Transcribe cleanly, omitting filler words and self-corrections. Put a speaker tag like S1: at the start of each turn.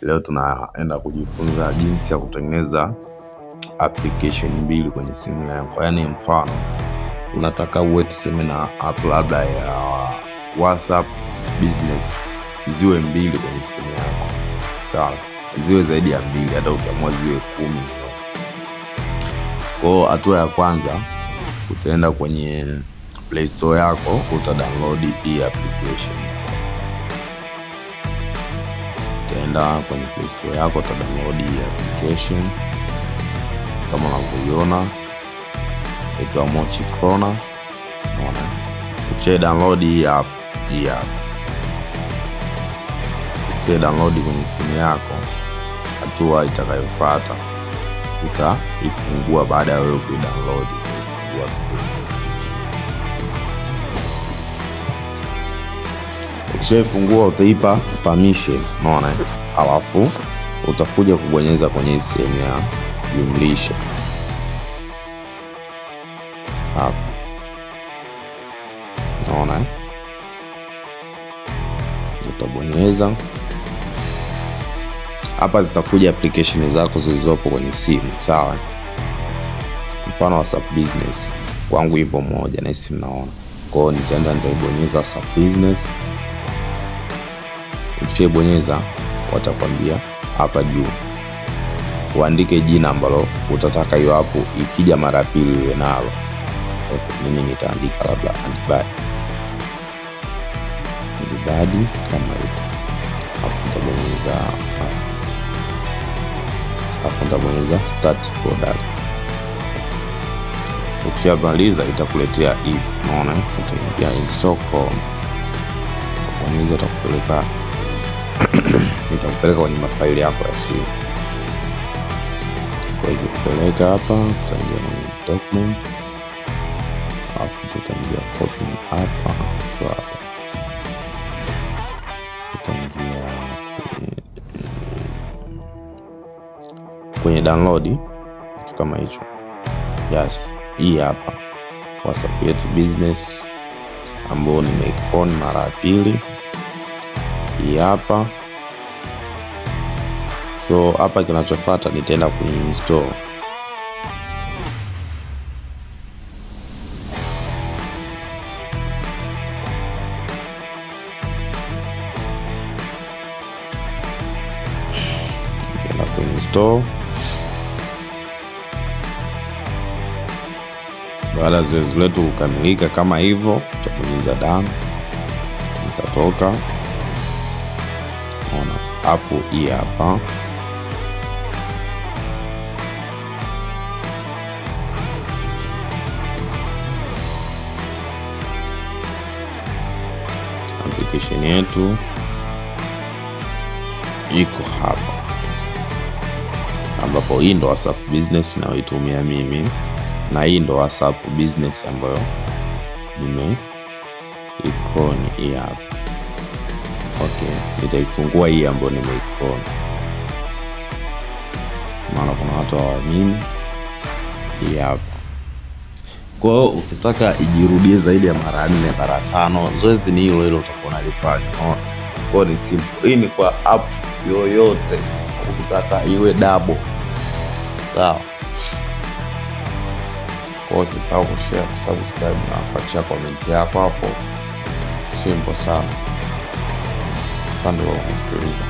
S1: Leo tunaenda kujifunza jinsi ya kutengeneza application mbili kwenye simu yako. Yaani mfano unataka uwe tuseme na app labda ya WhatsApp Business ziwe mbili kwenye simu yako. Sawa, ziwe zaidi ya mbili, hata ukiamua ziwe 10. Kwa hiyo hatua ya kwanza utaenda kwenye Play Store yako, uta download hii application yako. Utaenda kwenye Play Store yako, uta download hii application kama unavyoiona, inaitwa Mochi Cloner. Unaona, ukisha download hii app, ukisha download kwenye simu yako, hatua itakayofuata utaifungua baada ya wewe kuidownload. Ukishaifungua utaipa permission, unaona, alafu utakuja kubonyeza kwenye sehemu ya jumlisha hapa, unaona, utabonyeza hapa, zitakuja application zako zilizopo kwenye simu. Sawa, mfano WhatsApp Business kwangu ipo moja na simu naona. Kwa hiyo nitaenda nitaibonyeza WhatsApp Business. Ukishabonyeza watakwambia hapa juu uandike jina ambalo utataka hiyo hapo ikija mara pili iwe nalo. Okay, mimi nitaandika labda Andibadi kama hivyo. Alafu nitabonyeza start product. Ukishamaliza itakuletea hivi, unaona, utaingia install Chrome. Utabonyeza itakupeleka itakupeleka kwenye mafaili yako ya simu. Kwa hiyo kupeleka hapa, tutaingia kwenye document, alafu tutaingia copy hapa, so hapa tutaingia kwenye download, kitu kama hicho. Yes, hii hapa WhatsApp yetu Business ambayo nimeiclone mara ya pili, hii hapa. So hapa kinachofuata nitaenda kuinstall. Nitaenda kuinstall. Baada ya zoezi letu kukamilika kama hivyo, tutabonyeza done. Itatoka. Ona hapo, hii hapa. Application yetu iko hapa, ambapo hii ndo WhatsApp Business nayoitumia mimi, na hii ndo WhatsApp Business ambayo nime iclone hii hapa. Okay, nitaifungua hii ambayo nimeiclone, maana kuna watu hawaamini. Hii hapa. Kwa hiyo ukitaka ijirudie zaidi ya mara 4 mara 5, zoezi ni hilo hilo utakuwa unalifanya. Kwa hiyo ni simple. Hii ni kwa app yoyote ukitaka iwe double. Sawa. Kwa hiyo usisahau kushare, kusubscribe na kuachia comment yako hapo. Simple sana. Asante kwa kunisikiliza.